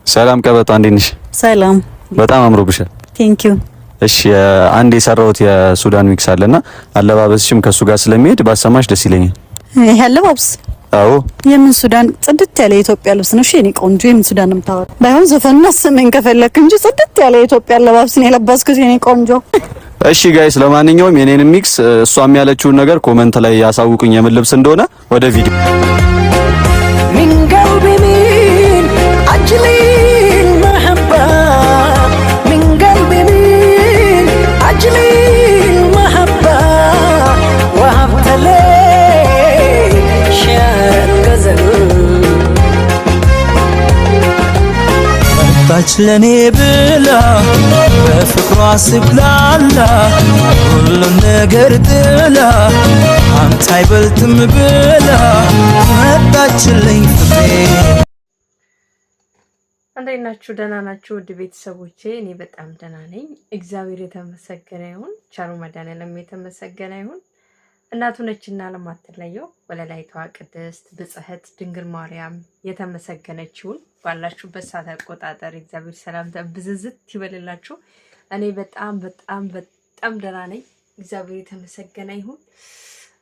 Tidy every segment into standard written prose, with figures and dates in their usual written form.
ሰላም ቀበጧ፣ እንዴት ነሽ? ሰላም። በጣም አምሮብሻል። Thank you። እሺ፣ አንድ የሰራሁት የሱዳን mix አለና አለባበስሽም ከሱ ጋር ስለሚሄድ ባሰማሽ ደስ ይለኛል። ይሄ አለባበስ? አዎ። የምን ሱዳን? ጽድት ያለ የኢትዮጵያ ልብስ ነው። እሺ የኔ ቆንጆ፣ የምን ሱዳን ነው የምታወራው? ባይሆን ዘፈኑን አሰማኝ ከፈለክ እንጂ ጽድት ያለ የኢትዮጵያ አለባበስ ነው የለበስኩት የኔ ቆንጆ። እሺ guys፣ ለማንኛውም የኔን mix እሷም ያለችውን ነገር comment ላይ ያሳውቁኝ የምን ልብስ እንደሆነ። ወደ ቪዲዮ። من قلبي من أجل المحبة، من قلبي من أجل المحبة وهبت لي شعر الغزل. መጣች ለኔ ብላ በፍቅሯ ስብላላ ሁሉን ነገር ጥላ አንተ አይበልጥም ብላ መጣችልኝ ፍቅሬ። እንዴት ናችሁ? ደህና ናችሁ? ውድ ቤተሰቦቼ፣ እኔ በጣም ደህና ነኝ። እግዚአብሔር የተመሰገነ ይሁን። ቸሩ መድኃኒዓለም የተመሰገነ ይሁን። እናቱ ነችና ለማትለየው ወለላይቷ ቅድስት ብጽሕት ድንግል ማርያም የተመሰገነችውን። ባላችሁበት ሰዓት አቆጣጠር እግዚአብሔር ሰላምታ ብዝዝት ይበልላችሁ። እኔ በጣም በጣም በጣም ደህና ነኝ። እግዚአብሔር የተመሰገነ ይሁን።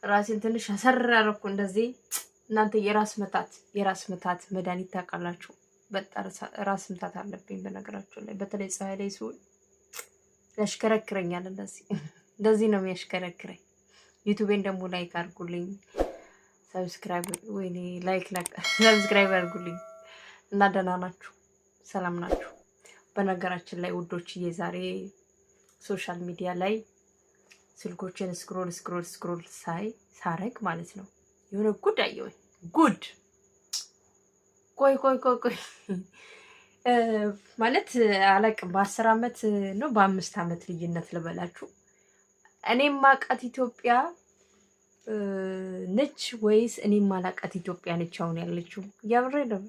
ራሴን ትንሽ አሰራረኩ እንደዚህ። እናንተ የራስ ምታት መድኃኒት ታውቃላችሁ? በጣም ራስ ምታት አለብኝ በነገራችሁ ላይ፣ በተለይ ፀሐይ ላይ ሲውል ያሽከረክረኛል። እንደዚህ እንደዚህ ነው የሚያሽከረክረኝ። ዩቱቤን ደግሞ like አድርጉልኝ፣ subscribe፣ ወይኔ like subscribe አድርጉልኝ። እና ደህና ናችሁ? ሰላም ናችሁ? በነገራችን ላይ ውዶችዬ፣ ዛሬ social media ላይ ስልኮችን scroll scroll scroll ሳይ ሳረግ ማለት ነው የሆነ ጉድ አየሁኝ። ጉድ፣ ቆይ ቆይ ቆይ ቆይ፣ ማለት አላቅም፣ በ10 ዓመት ነው በ5 ዓመት ልዩነት ልበላችሁ፣ እኔም ማቃት ኢትዮጵያ ነች ወይስ እኔም ማላቃት ኢትዮጵያ ነች አሁን ያለችው? የምሬ ነው።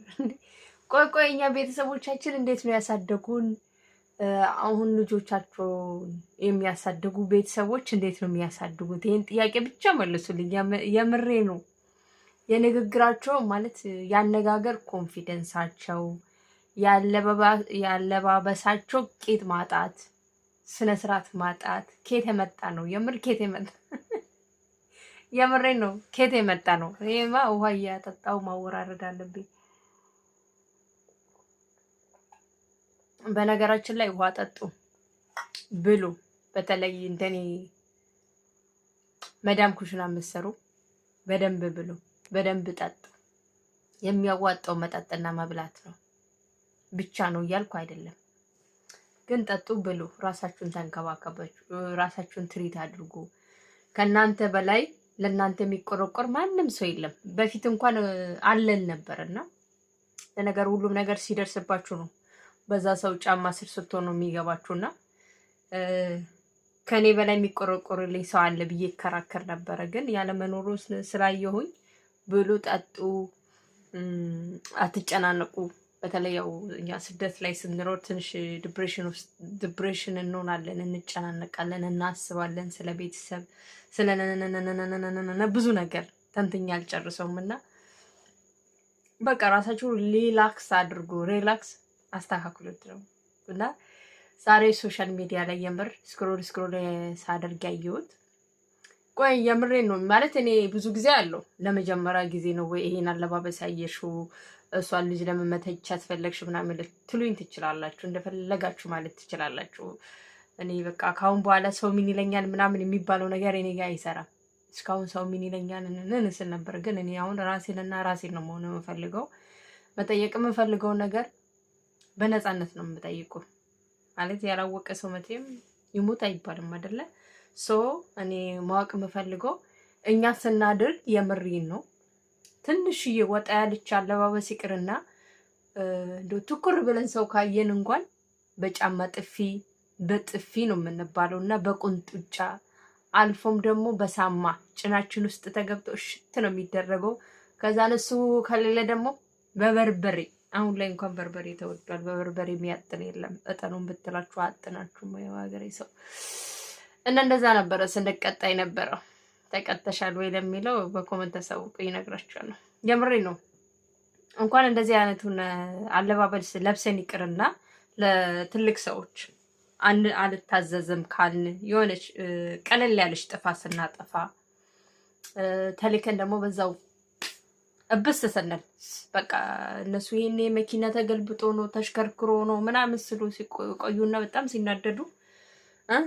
ቆይ ቆይ፣ እኛ ቤተሰቦቻችን እንዴት ነው ያሳደጉን? አሁን ልጆቻቸውን የሚያሳድጉ ቤተሰቦች እንዴት ነው የሚያሳድጉት? ይህን ጥያቄ ብቻ መልሱልኝ። የምሬ ነው። የንግግራቸው ማለት ያነጋገር confidence ኣቸው፣ ያለባበሳቸው ቂጥ ማጣት፣ ስነ ስርዓት ማጣት ኬት የመጣ ነው? የምር ኬት የመጣ፣ የምሬን ነው። ኬት የመጣ ነው? ይሄማ ውሃ እያጠጣው ማወራረድ አለብኝ። በነገራችን ላይ ውሃ ጠጡ፣ ብሉ። በተለይ እንደኔ መዳም ኩሽና የምትሰሩ በደንብ ብሉ፣ በደንብ ጠጡ። የሚያዋጣው መጠጥና መብላት ነው ብቻ ነው እያልኩ አይደለም፣ ግን ጠጡ፣ ብሉ፣ ራሳችሁን ተንከባከባችሁ፣ ራሳችሁን treat አድርጉ። ከእናንተ በላይ ለእናንተ የሚቆረቆር ማንም ሰው የለም። በፊት እንኳን አለን ነበር እና ለነገር ሁሉም ነገር ሲደርስባችሁ ነው በዛ ሰው ጫማ ስር ስትሆኑ የሚገባችሁና ከእኔ በላይ የሚቆረቆርልኝ ሰው አለ ብዬ ይከራከር ነበረ። ግን ያለመኖሩ ስላየሁኝ ብሉ፣ ጠጡ፣ አትጨናነቁ። በተለይ ያው እኛ ስደት ላይ ስንኖር ትንሽ depression ውስጥ depression እንሆናለን፣ እንጨናነቃለን፣ እናስባለን ስለ ቤተሰብ፣ ስለ ነነነነነነነ ብዙ ነገር ተንትኛ አልጨርሰውም እና በቃ ራሳችሁ relax አድርጉ፣ relax አስተካክሉት ነው። እና ዛሬ social media ላይ የምር scroll scroll ሳደርግ ያየሁት፣ ቆይ የምሬን ነው፣ ማለት እኔ ብዙ ጊዜ አለው ለመጀመሪያ ጊዜ ነው ወይ ይሄን አለባበስ ያየሽው፣ እሷን ልጅ ለመመተቻት ፈለግሽ ምናምን ትሉኝ ትችላላችሁ፣ እንደፈለጋችሁ ማለት ትችላላችሁ። እኔ በቃ ከአሁን በኋላ ሰው ምን ይለኛል ምናምን የሚባለው ነገር እኔ ጋር አይሰራም። እስካሁን ሰው ምን ይለኛል ንን ስል ነበር፣ ግን እኔ አሁን ራሴንና ራሴን ነው መሆን የምፈልገው። መጠየቅ የምፈልገውን ነገር በነፃነት ነው የምጠይቁ። ማለት ያላወቀ ሰው መቼም ይሙት አይባልም አይደለ? So እኔ ማወቅ የምፈልገው እኛ ስናድርግ የምሬን ነው፣ ትንሽዬ ወጣ ያለች አለባበስ ይቅርና እንደው ትኩር ብለን ሰው ካየን እንኳን በጫማ ጥፊ በጥፊ ነው የምንባለው እና በቁንጡጫ አልፎም ደግሞ በሳማ ጭናችን ውስጥ ተገብቶ እሽት ነው የሚደረገው። ከዛ እሱ ከሌለ ደግሞ በበርበሬ፣ አሁን ላይ እንኳን በርበሬ ተወዷል። በበርበሬ የሚያጥን የለም። እጠኑን ብትላችሁ አጥናችሁ ሀገሬ ሰው እና እንደዛ ነበረ ስንቀጣ የነበረው። ተቀተሻል ወይ ለሚለው በ comment ተሰውቆ ይነግራችኋለሁ። የምሬ ነው። እንኳን እንደዚህ አይነቱን አለባበስ ለብሰን ይቅርና ለትልቅ ሰዎች አልታዘዝም ካልን፣ የሆነች ቀለል ያለች ጥፋት ስናጠፋ ተልከን ደግሞ በዛው እብስ ስንል፣ በቃ እነሱ ይሄኔ መኪና ተገልብጦ ነው፣ ተሽከርክሮ ነው ምናምን ስሉ ሲቆዩና በጣም ሲናደዱ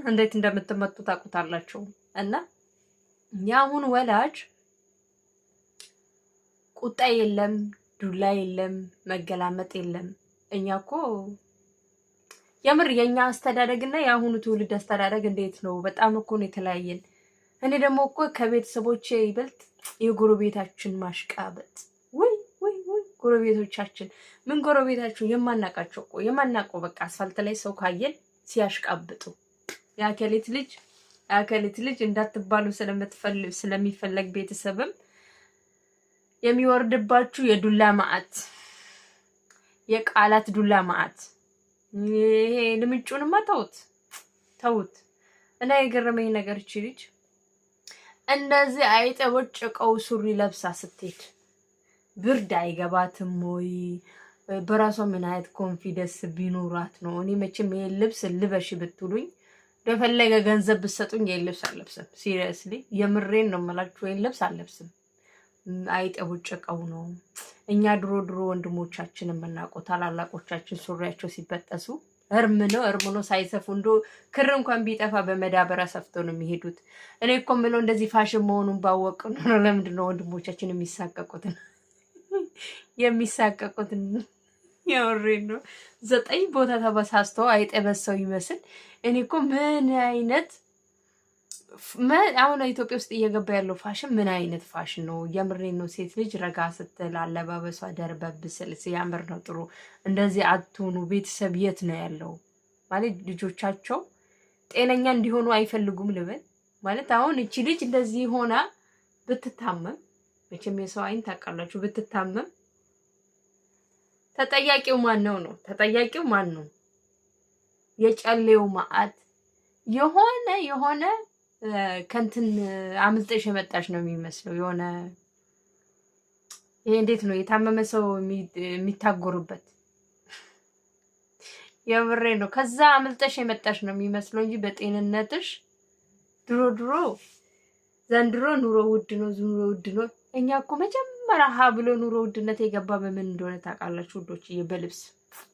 እንዴት እንደምትመቱ ታውቁታላችሁ። እና የአሁን ወላጅ ቁጣ የለም፣ ዱላ የለም፣ መገላመጥ የለም። እኛ እኮ የምር የእኛ አስተዳደግ እና የአሁኑ ትውልድ አስተዳደግ እንዴት ነው? በጣም እኮ ነው የተለያየን። እኔ ደግሞ እኮ ከቤተሰቦቼ ይበልጥ የጎረቤታችን ማሽቃበጥ፣ ውይ ውይ ውይ፣ ጎረቤቶቻችን ምን ጎረቤታችሁ የማናቃቸው እኮ፣ የማናውቀው በቃ አስፋልት ላይ ሰው ካየን ሲያሽቃብጡ የአከሌት ልጅ፣ የአከሌት ልጅ እንዳትባሉ ስለሚፈለግ ቤተሰብም የሚወርድባችሁ የዱላ ማዕት፣ የቃላት ዱላ ማዕት። ይሄ ልምጩንማ ተውት ተውት። እና የገረመኝ ነገር እቺ ልጅ እንደዚህ አይጠቦጭቀው ሱሪ ለብሳ ስትሄድ ብርድ አይገባትም ወይ? በራሷ ምን አይነት confidence ቢኖራት ነው? እኔ መቼም ይሄን ልብስ ልበሽ ብትሉኝ፣ በፈለገ ገንዘብ ብትሰጡኝ ይሄን ልብስ አልለብስም። Seriously፣ የምሬን ነው የምላችሁ፣ ይሄን ልብስ አልለብስም። አይጠቦጭቀው ነው። እኛ ድሮ ድሮ ወንድሞቻችን የምናውቀው ታላላቆቻችን ሱሪያቸው ሲበጠሱ እርም ነው፣ እርም ነው። ሳይሰፉ እንዶ ክር እንኳን ቢጠፋ በመዳበሪያ ሰፍተው ነው የሚሄዱት። እኔ እኮ የምለው እንደዚህ ፋሽን መሆኑን ባወቅ ነው፣ ለምንድን ነው ወንድሞቻችን የሚሳቀቁት የሚሳቀቁት? የምሬን ነው። ዘጠኝ ቦታ ተበሳስተው አይጠበሰው ይመስል። እኔ እኮ ምን አይነት አሁን ኢትዮጵያ ውስጥ እየገባ ያለው ፋሽን ምን አይነት ፋሽን ነው? የምሬን ነው። ሴት ልጅ ረጋ ስትል፣ አለባበሷ ደርበብ ስል ሲያምር ነው ጥሩ። እንደዚህ አትሆኑ። ቤተሰብ የት ነው ያለው? ማለት ልጆቻቸው ጤነኛ እንዲሆኑ አይፈልጉም ልበል? ማለት አሁን እቺ ልጅ እንደዚህ ሆና ብትታመም፣ መቼም የሰው አይን ታውቃላችሁ፣ ብትታመም ተጠያቂው ማን ነው ነው? ተጠያቂው ማን ነው? የጨሌው ማአት፣ የሆነ የሆነ ከንትን አምልጠሽ የመጣሽ ነው የሚመስለው። የሆነ ይሄ እንዴት ነው የታመመ ሰው የሚታጎርበት? የምሬ ነው። ከዛ አምልጠሽ የመጣሽ ነው የሚመስለው እንጂ በጤንነትሽ ድሮ ድሮ ዘንድሮ ኑሮ ውድ ነው፣ ኑሮ ውድ ነው። እኛ እኮ መጀመሪያ ሀ ብሎ ኑሮ ውድነት የገባ በምን እንደሆነ ታውቃላችሁ ውዶች? በልብስ፣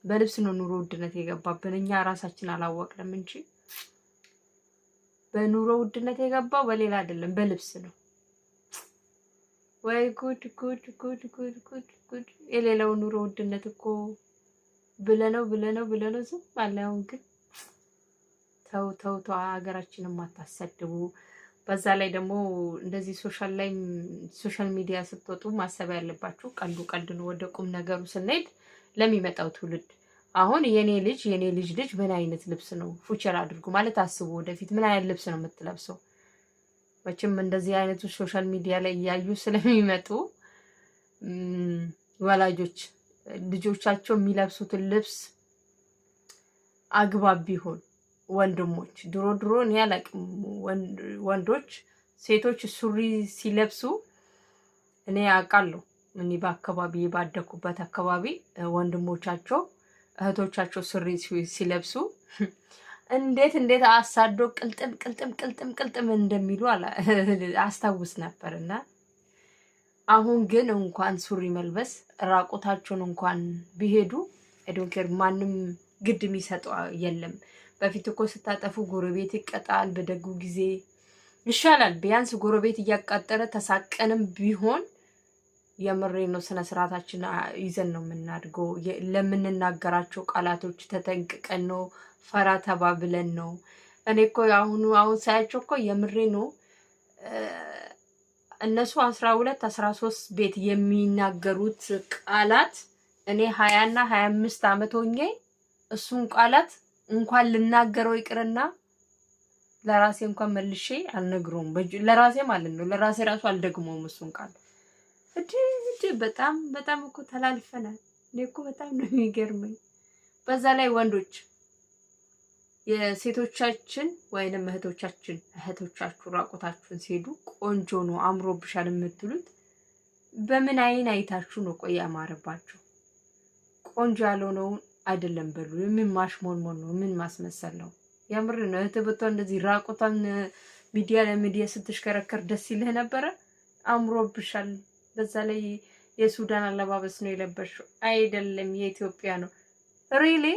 በልብስ ነው ኑሮ ውድነት የገባብን። እኛ ራሳችን አላወቅንም እንጂ በኑሮ ውድነት የገባው በሌላ አይደለም፣ በልብስ ነው። ወይ ጉድ ጉድ ጉድ ጉድ ጉድ ጉድ! የሌላው ኑሮ ውድነት እኮ ብለነው ብለነው ብለነው ዝም አለ። አሁን ግን ተው ተው ተው፣ ሀገራችንን አታሰድቡ። በዛ ላይ ደግሞ እንደዚህ social ላይ social media ስትወጡ ማሰብ ያለባችሁ ቀልዱ ቀልድ ነው። ወደ ቁም ነገሩ ስንሄድ ለሚመጣው ትውልድ አሁን የኔ ልጅ፣ የኔ ልጅ ልጅ ምን አይነት ልብስ ነው future አድርጉ ማለት አስቡ። ወደፊት ምን አይነት ልብስ ነው የምትለብሰው? መቼም እንደዚህ አይነቱ social media ላይ እያዩ ስለሚመጡ ወላጆች ልጆቻቸው የሚለብሱትን ልብስ አግባብ ቢሆን። ወንድሞች ድሮ ድሮ እኔ አላውቅም፣ ወንዶች ሴቶች ሱሪ ሲለብሱ እኔ አውቃለሁ። እኔ በአካባቢ፣ ባደኩበት አካባቢ ወንድሞቻቸው እህቶቻቸው ሱሪ ሲለብሱ እንዴት እንዴት አሳዶ ቅልጥም ቅልጥም ቅልጥም ቅልጥም እንደሚሉ አስታውስ ነበር። እና አሁን ግን እንኳን ሱሪ መልበስ ራቁታቸውን እንኳን ቢሄዱ I don't care፣ ማንም ግድ የሚሰጠው የለም። በፊት እኮ ስታጠፉ ጎረቤት ይቀጣል። በደጉ ጊዜ ይሻላል። ቢያንስ ጎረቤት እያቃጠረ ተሳቀንም ቢሆን የምሬ ነው። ስነ ስርዓታችን ይዘን ነው የምናድገው። ለምንናገራቸው ቃላቶች ተጠንቅቀን ነው፣ ፈራ ተባብለን ነው። እኔ እኮ አሁኑ አሁን ሳያቸው እኮ የምሬ ነው፣ እነሱ 12 13 ቤት የሚናገሩት ቃላት እኔ 20ና 25 ዓመት ሆኜ እሱን ቃላት እንኳን ልናገረው ይቅርና ለራሴ እንኳን መልሼ አልነግረውም። ለራሴ ማለት ነው። ለራሴ ራሱ አልደግመውም እሱን ቃል። እድ እድ በጣም በጣም እኮ ተላልፈናል። እኔ እኮ በጣም ነው የሚገርመኝ። በዛ ላይ ወንዶች የሴቶቻችን ወይንም እህቶቻችን እህቶቻችሁ ራቁታችሁን ሲሄዱ ቆንጆ ነው፣ አምሮብሻል የምትሉት በምን አይን አይታችሁ ነው ቆይ ያማረባችሁ? ቆንጆ ያልሆነውን አይደለም በሉ። ምን ማሽሞንሞን ነው? ምን ማስመሰል ነው? የምር ነው። እህትህ ብትሆን እንደዚህ ራቁቷን ሚዲያ ለሚዲያ ስትሽከረከር ደስ ይልህ ነበረ? አምሮብሻል። በዛ ላይ የሱዳን አለባበስ ነው የለበሽው። አይደለም የኢትዮጵያ ነው። Really፣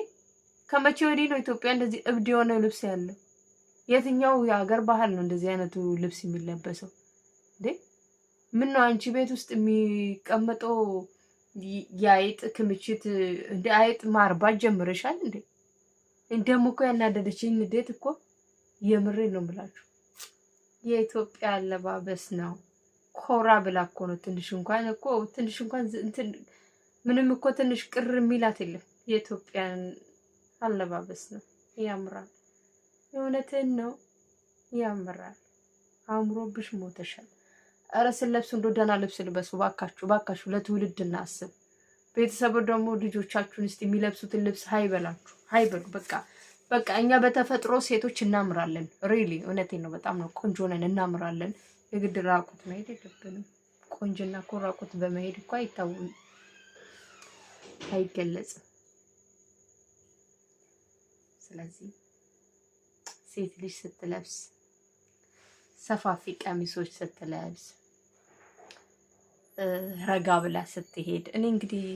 ከመቼ ወዲህ ነው ኢትዮጵያ እንደዚህ እብድ የሆነ ልብስ ያለው? የትኛው የሀገር ባህል ነው እንደዚህ አይነቱ ልብስ የሚለበሰው እንዴ? ምን ነው አንቺ ቤት ውስጥ የሚቀመጠው የአይጥ ክምችት እንደ አይጥ ማርባት ጀምረሻል እንዴ? እንደውም እኮ ያናደደችኝ ንዴት እኮ የምሬ ነው የምላችሁ፣ የኢትዮጵያ አለባበስ ነው። ኮራ ብላ እኮ ነው። ትንሽ እንኳን እኮ ትንሽ እንኳን እንትን ምንም እኮ ትንሽ ቅር የሚላት የለም። የኢትዮጵያን አለባበስ ነው። ያምራል። የእውነትህን ነው፣ ያምራል። አምሮብሽ ሞተሻል። እረ ስለብሱ እንደ ደህና ልብስ ልበሱ ባካችሁ፣ ባካችሁ። ለትውልድ እናስብ። ቤተሰቡ ደግሞ ልጆቻችሁን እስቲ የሚለብሱትን ልብስ ሀይ በላችሁ፣ ሀይ በሉ። በቃ በቃ እኛ በተፈጥሮ ሴቶች እናምራለን። Really፣ እውነቴን ነው። በጣም ነው ቆንጆ ነን፣ እናምራለን። የግድ ራቁት መሄድ የለብንም። ቆንጅና እኮ ራቁት በመሄድ እኮ አይታወቅም፣ አይገለጽም። ስለዚህ ሴት ልጅ ስትለብስ፣ ሰፋፊ ቀሚሶች ስትለብስ፣ ረጋ ብላ ስትሄድ፣ እኔ እንግዲህ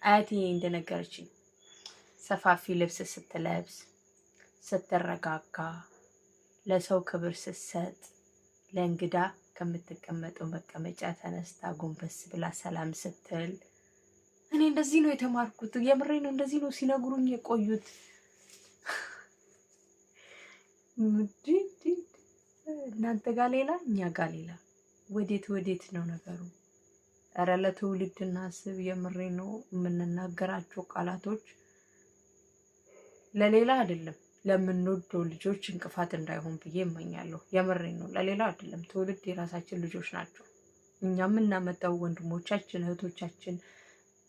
አያቴ እንደነገረችኝ ሰፋፊ ልብስ ስትለብስ፣ ስትረጋጋ፣ ለሰው ክብር ስትሰጥ፣ ለእንግዳ ከምትቀመጠው መቀመጫ ተነስታ ጎንበስ ብላ ሰላም ስትል፣ እኔ እንደዚህ ነው የተማርኩት። የምሬ ነው። እንደዚህ ነው ሲነግሩኝ የቆዩት። እናንተ ጋር ሌላ፣ እኛ ጋር ሌላ። ወዴት ወዴት ነው ነገሩ? ኧረ ለትውልድ እናስብ። የምሬ ነው። የምንናገራቸው ቃላቶች ለሌላ አይደለም፣ ለምንወደው ልጆች እንቅፋት እንዳይሆን ብዬ እመኛለሁ። የምሬ ነው። ለሌላ አይደለም። ትውልድ የራሳችን ልጆች ናቸው። እኛ የምናመጣው ወንድሞቻችን፣ እህቶቻችን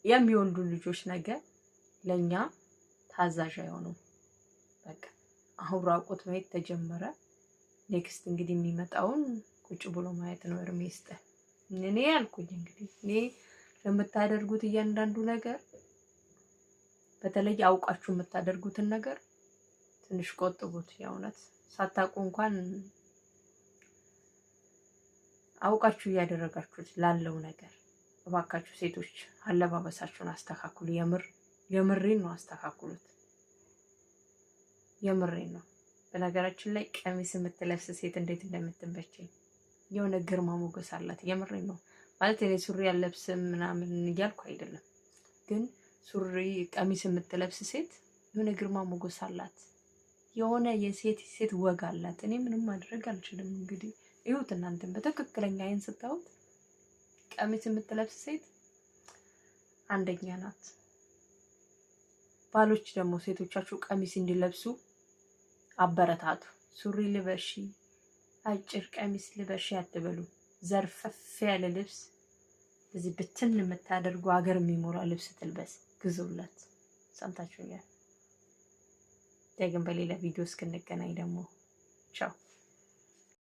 የሚወልዱ ልጆች ነገ ለእኛ ታዛዥ አይሆኑም። በቃ አሁን ራቁት ማየት ተጀመረ። Next እንግዲህ የሚመጣውን ቁጭ ብሎ ማየት ነው። እርሜ ይስጠን። እኔ ያልኩኝ እንግዲህ እኔ ለምታደርጉት እያንዳንዱ ነገር፣ በተለይ አውቃችሁ የምታደርጉትን ነገር ትንሽ ቆጥቡት። የእውነት ሳታውቁ እንኳን አውቃችሁ እያደረጋችሁት ላለው ነገር እባካችሁ ሴቶች አለባበሳችሁን አስተካክሉ። የምር የምሬን ነው፣ አስተካክሉት። የምሬን ነው። በነገራችን ላይ ቀሚስ የምትለብስ ሴት እንዴት እንደምትመቸኝ፣ የሆነ ግርማ ሞገስ አላት። የምሬን ነው። ማለት እኔ ሱሪ አለብስም ምናምን እያልኩ አይደለም፣ ግን ሱሪ ቀሚስ የምትለብስ ሴት የሆነ ግርማ ሞገስ አላት። የሆነ የሴት ሴት ወግ አላት። እኔ ምንም ማድረግ አልችልም። እንግዲህ ይሁት እናንተም በትክክለኛ አይን ስታዩት ቀሚስ የምትለብስ ሴት አንደኛ ናት። ባሎች ደግሞ ሴቶቻችሁ ቀሚስ እንዲለብሱ አበረታቱ። ሱሪ ልበሺ፣ አጭር ቀሚስ ልበሺ አትበሉ። ዘርፈፍ ያለ ልብስ፣ እዚህ ብትን የምታደርጉ ሀገር የሚሞላ ልብስ ትልበስ፣ ግዙላት። ሰምታችሁኛል። ዳግም በሌላ ቪዲዮ እስክንገናኝ ደግሞ ቻው።